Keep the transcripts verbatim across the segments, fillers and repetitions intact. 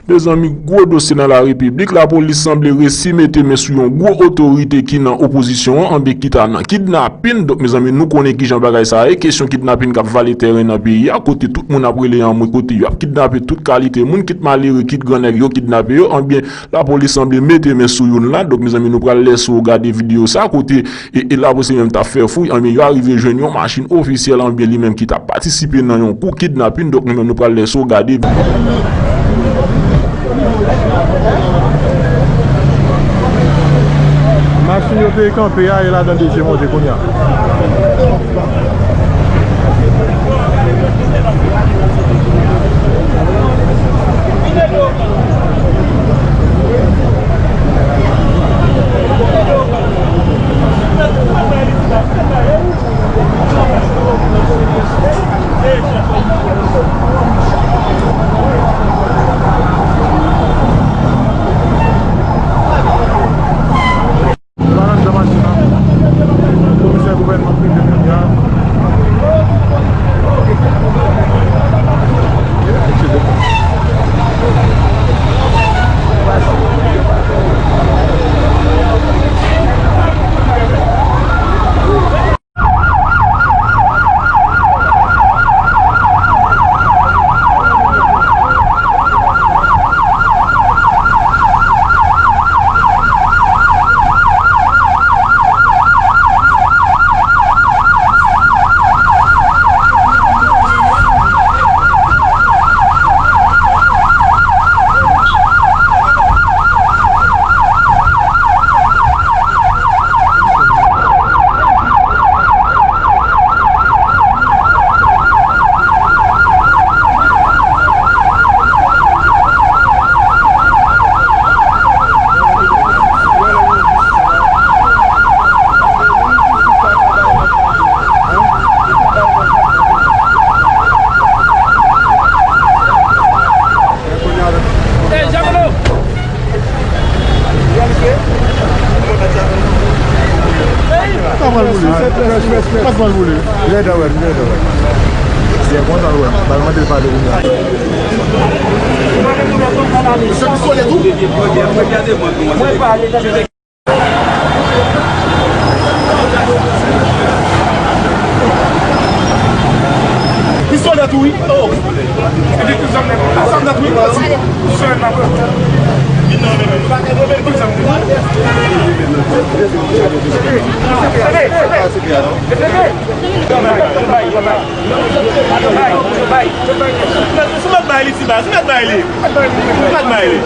Mezanmi, gwo dosye nan larepiblik, lapolis sanble resi mete men sou yon gwo otorite ki nan opozisyon an, anben ki ta nan kidnapin. Donk, mezanmi, nou konnen kijan bagay sa ye. Kesyon kidnapin k ap vale tèren nan peyi a, kote tout moun ap rele anmwe, kote y ap kidnape tout kalite moun, kit malere, kit grannèg, yo kidnape yo. Anben, lapolis sanble mete men sou youn la. Donk, mezanmi, nou pral lese w gade videyo sa, kote e, e lapolis li menm t ap fè fouy, anben, yo arive jwenn yon machin ofisyèl, anben, li menm ki t ap patisipe nan yon kou kidnapin. Donk, nou menm, nou pral lese w gade. Machin yo te kanpe a, e ladan de je monte kounye a. Yo la anndan machin nan. Komisè gouvènman prive kounye a. Sa pral boule. Sa pral boule. Lè dò wè, lè dò wè. Byen kontan wè. Bal mande l pale kounye a. Mwen pale. Pistolè tou wi. Oh. Zam nèt wi. Sou mèt bay li ti baz, sou mèt bay li. Sou mèt bay li.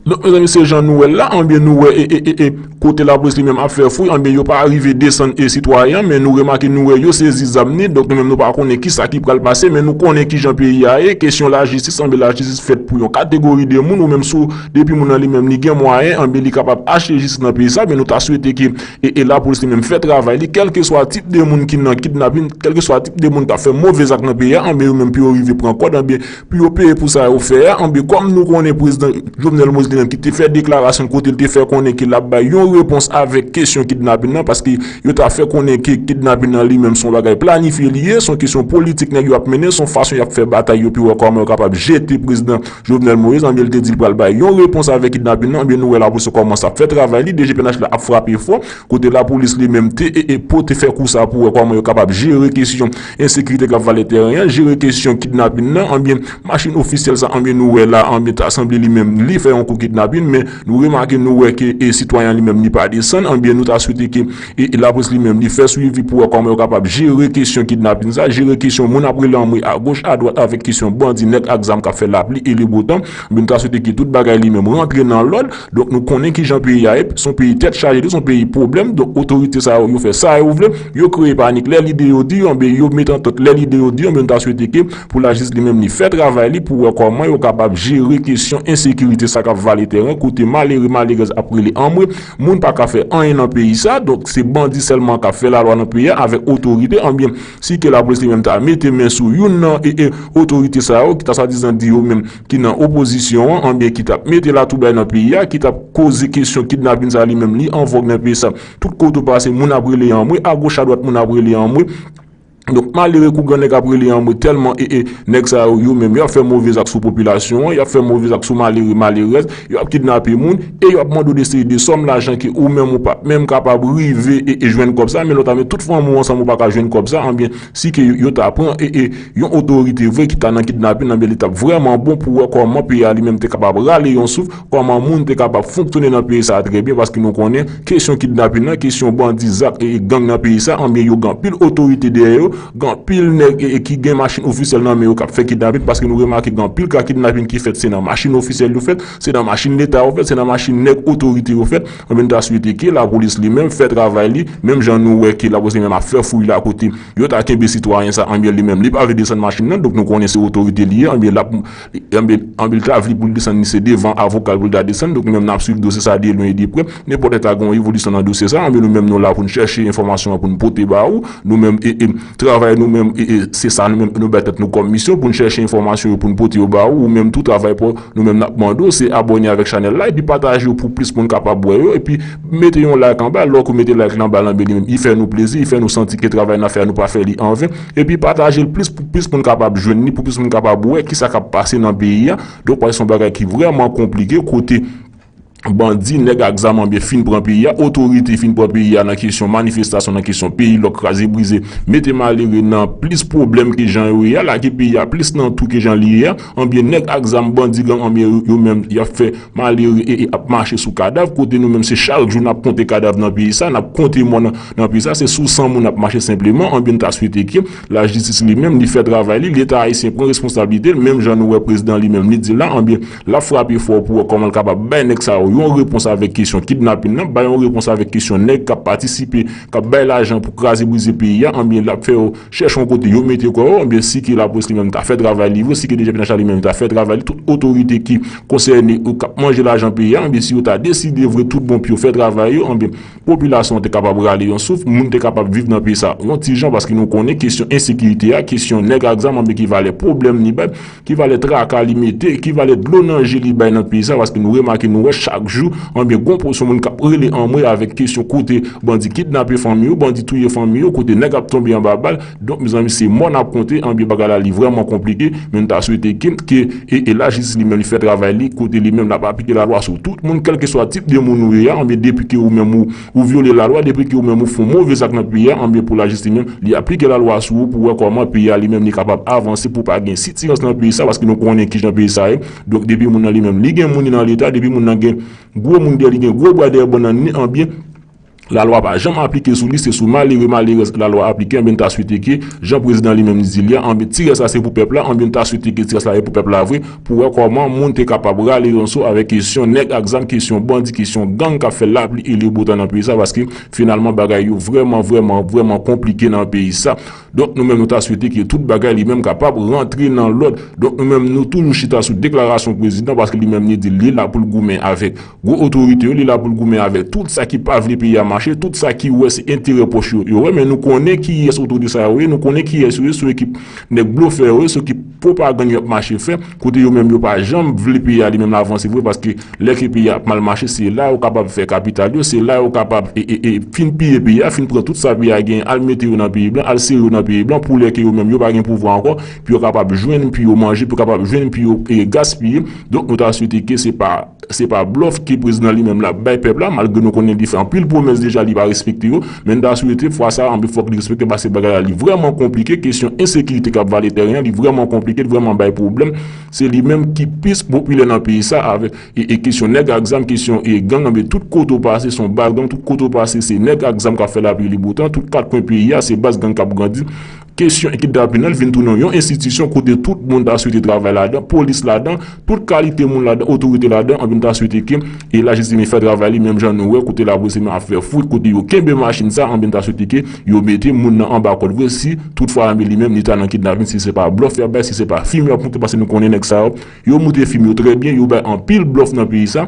Donk, mezanmi, se jan nou wè l la, anben nou wè, e, e, e, e, kote lapolis li menm ap fè fouy, anben yo pa rive desann e sitwayen an, men nou remake nou wè yo sezi zam ni, donk nou menm nou pa konnen kisa ki pral pase, men nou konnen kijan peyi a ye, kesyon lajistis, anben lajistis fèt pou yon kategori de moun, ou menm sou, depi moun nan li menm li gen mwayen, anben li kapab achte jistis nan peyi sa, men nou ta swete ke, e, e lapolis li menm fè travay li, kèlkeswa tip de moun ki nan kidnapin, kèlkeswa tip de moun k ap fè move zak nan peyi a, anben yo menm pou yo rive pran kòd, anben pou yo peye pou sa yo fè a, anben kòm nou konnen prezidan Jovenel Moïse li menm te fè deklarasyon kote l te fè konnen ke l ap bay yon repons avèk kesyon kidnapin nan, paske yo ta fè konnen ke kidnapin nan li menm se yon bagay planifye li ye, se yon kesyon politik nèg yo ap mennen, se yon fason y ap fè batay yo pou wè kòman yo kapab jete prezidan Jovenel Moïse. Anbyen, li te di l pral bay yon repons avèk kidnapin nan. Anbyen, nou wè lapolis kòmanse ap fè travay li, D G P N H la ap frape fò, kote lapolis li menm te e, e pote fè kou sa pou wè kòman yo kapab jere kesyon ensekirite k ap vale teren an, jere kesyon kidnapin nan. Anbyen, machin ofisyèl sa, anbyen, nou wè la, anbyen, ta sanble li menm li fè yon kou kidnapin, men nou remake, nou wè ke e sitwayen li menm li pa desann. Anbyen, nou ta swete ke e, e lapolis li menm li fè swivi pou wè kòman yo kapab jere kesyon kidnapin sa, jere kesyon moun ap rele anmwe agoch adwat avèk kesyon bandi nèg ak zam k ap fè lapli e le botan. Anbyen, nou ta swete ke tout bagay li menm rantre nan lòd. Donk, nou konnen kijan peyi a ye, se yon peyi tèt chaje, se yon peyi pwoblèm. Donk, otorite sa yo, yo fè sa yo vle, yo kreye panik lè lide yo di yo, anbyen, yo met antant lè lide yo di yo, anbyen, nou ta swete ke pou lajistis li menm li fè travay li pou wè kòman yo kapab jere kesyon ensekirite sa k ap vale teren, kote malere, malerèz ap rele anmwe, moun pa ka fè anyen nan peyi sa. Donk, se bandi sèlman k ap fè lalwa nan peyi a avèk otorite. Anbyen, si ke lapolis li menm ta mete men sou youn nan e, e otorite sa yo, ki ta swadizan di yo menm ki nan opozisyon an, anbyen, ki t ap mete latwoublay nan peyi a, ki t ap koze kesyon kidnapin sa li menm li an vòg nan peyi sa. Tout kote w pase, moun ap rele anmwe, agoch adwat moun ap rele anmwe. Donk, malere kou grannèg ap rele anmwe tèlman e, e nèg sa yo, yo menm, y ap fè move zak sou popilasyon an, y ap fè move zak sou malere, malerèz, y ap kidnape moun, e y ap mande w de seri de sòm lajan ke ou menm ou p ap menm kapab rive e, e jwenn kòb sa, men lè w ta met tout fanmi w ansanm, ou pa ka jwenn kòb sa, anbyen, si ke yo, yo ta pran e, e yon otorite vre ki ta nan kidnapin, anbyen, li t ap vrèman bon pou wè kòman peyi a li menm te kapab rale yon souf, kòman moun te kapab fonksyone nan peyi sa a trè byen, paske nou konnen kesyon kidnapin nan, kesyon bandi, zak e gang nan peyi sa, anbyen, yo gen anpil otorite dèyè yo, gen anpil nèg e, e ki gen machin ofisyèl nan men yo k ap fè kidnapin, paske nou remake gen anpil ka kidnapin ki fèt, se nan machin ofisyèl yo fèt, se nan machin leta yo fèt, se nan machin nèg otorite yo fèt. Anbyen, nou ta swete ke lapolis li menm fè travay li, menm jan nou wè ke lapolis li menm ap fè fouy la kote yo ta kenbe sitwayen sa, anbyen, li menm, li pa vle desann machin nan, donk nou konnen se otorite li ye, anbyen, l ap Anbyen, anbyen, l ta vle pou l desann, li se devan avoka l pou l ta desann. Donk, nou menm, n ap swiv dosye sa de lwen e de prè. Nenpòt lè ta gen yon evolisyon nan dosye sa, anbyen, nou menm, nou la pou n chèche enfòmasyon an pou n pote ba ou. Nou menm, e, e, travay nou menm, e, e, se sa nou menm, nou bay tèt nou kòm misyon pou n chèche enfòmasyon yo pou n pote yo ba ou. Ou menm tou, travay pa w, nou menm, n ap mande w, se abòne avèk chanèl la, epi pataje yo pou plis moun kapab wè yo, epi mete yon like anba. Lè w mete like la anba, anbyen, li menm, li fè nou plezi, li fè nou santi ke travay n ap fè a, nou pa fè li anven. Epi pataje l plis pou plis moun kapab jwenn li, pou plis moun kapab wè kisa k ap pase nan peyi a. Donk, paske se yon bagay ki vrèman konplike, kote bandi, nèg ak zam, anbyen, fin pran peyi a, otorite fin pran peyi a nan kesyon manifestasyon, nan kesyon peyi lòk, kraze brize, mete malere nan plis pwoblèm ke jan yo ye a, lage peyi a plis nan twou ke jan li ye a, anbyen, nèg ak zam, bandi, gang, anbyen, yo, yo menm, y ap fè malere e, e ap mache sou kadav, kote nou menm, se chak jou n ap konte kadav nan peyi sa, n ap konte mò nan, nan peyi sa, se sou san moun n ap mache senpleman, anbyen, n ta swete ke lajistis li menm, li fè travay li, Leta ayisyen pran responsablite l, menm jan nou wè prezidan li menm, li di la, anbyen, l ap frape fò pou wè kòman l kapab bay nèg sa yo yon repons avèk kesyon kidnapin nan, bay yon repons avèk kesyon nèg k ap patisipe, k ap bay lajan pou kraze brize peyi a, anbyen, l ap fè yo chèche yon kote yo mete kò yo, anbyen, si ke lapolis li menm ta fè travay li vre, si ke D G P N H la li menm ta fè travay li, tout otorite ki konsène ou k ap manje lajan peyi a, anbyen, si yo ta deside vre tout bon pou yo fè travay yo, anbyen, popilasyon an te kapab rale yon souf, moun te kapab viv nan peyi sa yon ti jan, paske nou konnen kesyon ensekirite a, kesyon nèg ak zam, anbyen, ki valè pwoblèm li bay, ki valè traka li mete, ki valè dlo nan je li bay nan peyi sa, paske nou remake, nou wè chak jou, anbyen, gon pòsyon moun k ap rele anmwe avèk kesyon kote bandi kidnape fanmi yo, bandi touye fanmi yo, kote nèg ap tonbe anba bal. Donk, mezanmi, se mò n ap konte, anbyen, bagay la, li vrèman konplike, men n ta swete ke, ke, e, e lajistis li menm, li fè travay li, kote li menm, l ap aplike lalwa sou tout moun, kèlkeswa tip de moun ou ye a, anbyen, depi ke ou menm ou, ou vyole lalwa, depi ke ou menm ou fè yon move zak nan peyi a, anbyen, pou lajistis li menm, li aplike lalwa sou ou pou wè kòman peyi a li menm li kapab avanse, pou pa gen sitirans nan peyi sa, paske nou konnen kijan peyi sa ye. Donk, depi moun nan li menm, li gen moun li nan Leta, depi moun nan gen gwo moun dèyè li, gen gwo bwa dèyè bannann li, anbyen, lalwa pa janm aplike sou li, se sou malere, malerèz lalwa aplike, anbyen, n ta swete ke, jan prezidan li menm li di li a, anbyen, ti rès la se pou pèp la, anbyen, n ta swete ke ti rès la se pou pèp la vre, pou wè kòman moun te kapab rale yon so avèk kesyon nèg ak zam, kesyon bandi, kesyon gang k ap fè lapli e le botan nan peyi sa, paske finalman bagay yo vrèman, vrèman, vrèman konplike nan peyi sa. Donk, nou menm, nou ta swete ke tout bagay li menm kapab rantre nan lòd. Donk, nou menm, nou toujou chita sou deklarasyon prezidan, paske li menm, li di li la pou l goumen avèk gwo otorite yo, li la pou l goumen avèk tout sa ki pa vle peyi a mache, tout sa ki wè se enterè pòch yo yo wè, men nou konnen kiyès otorite sa yo ye, nou konnen kiyès yo ye, se yon ekip nèg blofè yo ye, se yon ekip pwopagann y ap mache fè, kote yo menm yo pa janm vle peyi a li menm l avanse vre, paske lè ke peyi a ap mal mache, se la yo kapab fè kapital yo, se la yo kapab e, e, e, fin piye peyi a, fin pran tout sa peyi a genyen, al mete yo nan peyi blan, al sere yo nan peyi blan, pou lè ke yo menm yo pa gen pouvwa ankò, pou yo kapab jwenn, pou yo manje, pou yo kapab jwenn, pou yo e, gaspiye. Donk, nou ta swete ke se pa se pa blòf ke prezidan li menm l ap bay pèp la, malgre nou konnen li fè anpil pwomès deja, li pa respekte yo, men n ta swete fwa sa a, anben fòk li respekte, paske bagay la li vrèman konplike, kesyon ensekirite k ap vale tèren an, li vrèman konplike, li vrèman bay pwoblèm. Se li menm ki plis popilè nan peyi sa, avèk e, e kesyon nèg ak zam, kesyon e gang, anben tout kote w pase se yon baz gang, tout kote w pase se nèg ak zam k ap fè lapli li botan, tout kat kwen peyi a se baz gang k ap grandi. Kesyon kidnapin nan vin tounen yon enstitisyon kote tout moun ta swete travay ladan, polis ladan, tout kalite moun ladan, otorite ladan, anben ta swete ke e lajistis li fè travay li menm jan nou wè kote lapolis li menm ap fè fwit, kote yo kenbe machin sa, anben ta swete ke yo mete moun nan anba kòd vre si toutfwa anben li menm li ta nan kidnapin, si se pa blòf y ap bay, si se pa fim y ap moute, paske nou konnen nèg sa yo, yo moute fim yo trè byen, yo bay anpil blòf nan peyi sa.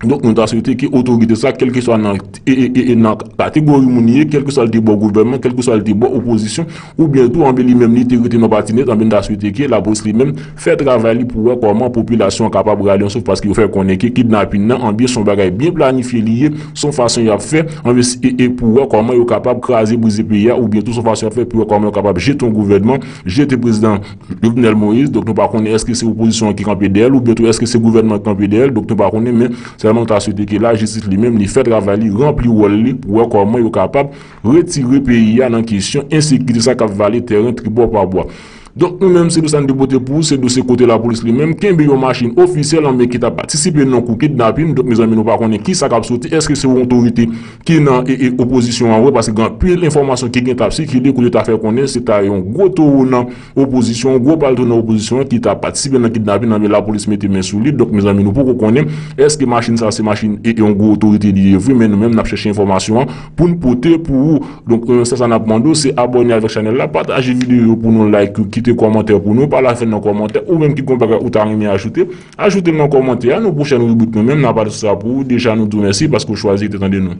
Donk, nou ta swete ke otorite sa, kèlkeswa nan, e, e, e, e nan kategori moun li ye, kèlkeswa li te bò gouvènman, kèlkeswa li te bò opozisyon, oubyen tou, anben li menm li te rete nan pati net, anben nou ta swete ke lapolis li menm fè travay li pou wè kòman popilasyon an kapab rale yon souf, paske yo fè konnen ke kidnapin nan, anben se yon bagay byen planifye li ye, se yon fason y ap fè, anben e, e pou wè kòman yo kapab kraze brize peyi a, oubyen tou se yon fason y ap fè pou wè kòman yo kapab jete yon gouvènman, jete prezidan Jovenel Moïse, donk nou pa konnen èske se opozisyon an ki kanpe dèyè l, oubyen tou èske se gouvènman ki kanpe dèyè l, donk nou pa konnen, men sèlman nou ta swete ke lajistis li menm, li fè travay li, ranpli wòl li, pou wè kòman yo kapab retire peyi a nan kesyon ensekirite sa k ap vale tèren tribò pa bwa. Donk nou menm se dosye a n te pote pou ou, se dosye kote lapolis li menm kenbe yon machin ofisyèl anben ki ta patisipe nan kou kidnapin, donk mezanmi nou pa konnen kisa k ap soti, èske se yon otorite ki nan e, e, opozisyon an vre, paske gen anpil enfòmasyon ki gen t ap sikile kote ta fè konnen se ta yon gwo towo nan opozisyon, yon gwo palto nan opozisyon an ki ta patisipe nan kidnapin nan, men lapolis mete men sou li. Donk mezanmi nou poko konnen èske machin sa se machin e, e yon gwo otorite li ye vre, men nou menm n ap chèche enfòmasyon an pou n pote pou ou. Donk e, se sa n ap mande w, se abòne avèk chanèl la, pataje videyo yo pou nou, like yo, kite kòmantè pou nou, pale avè n nan kòmantè, ou menm ki gon bagay ou ta renmen ajoute, ajoute l nan kòmantè a, nan pwochèn ribrik nou menm n a pale sou sa pou ou, deja nou di w mèsi paske w chwazi rete tande nou.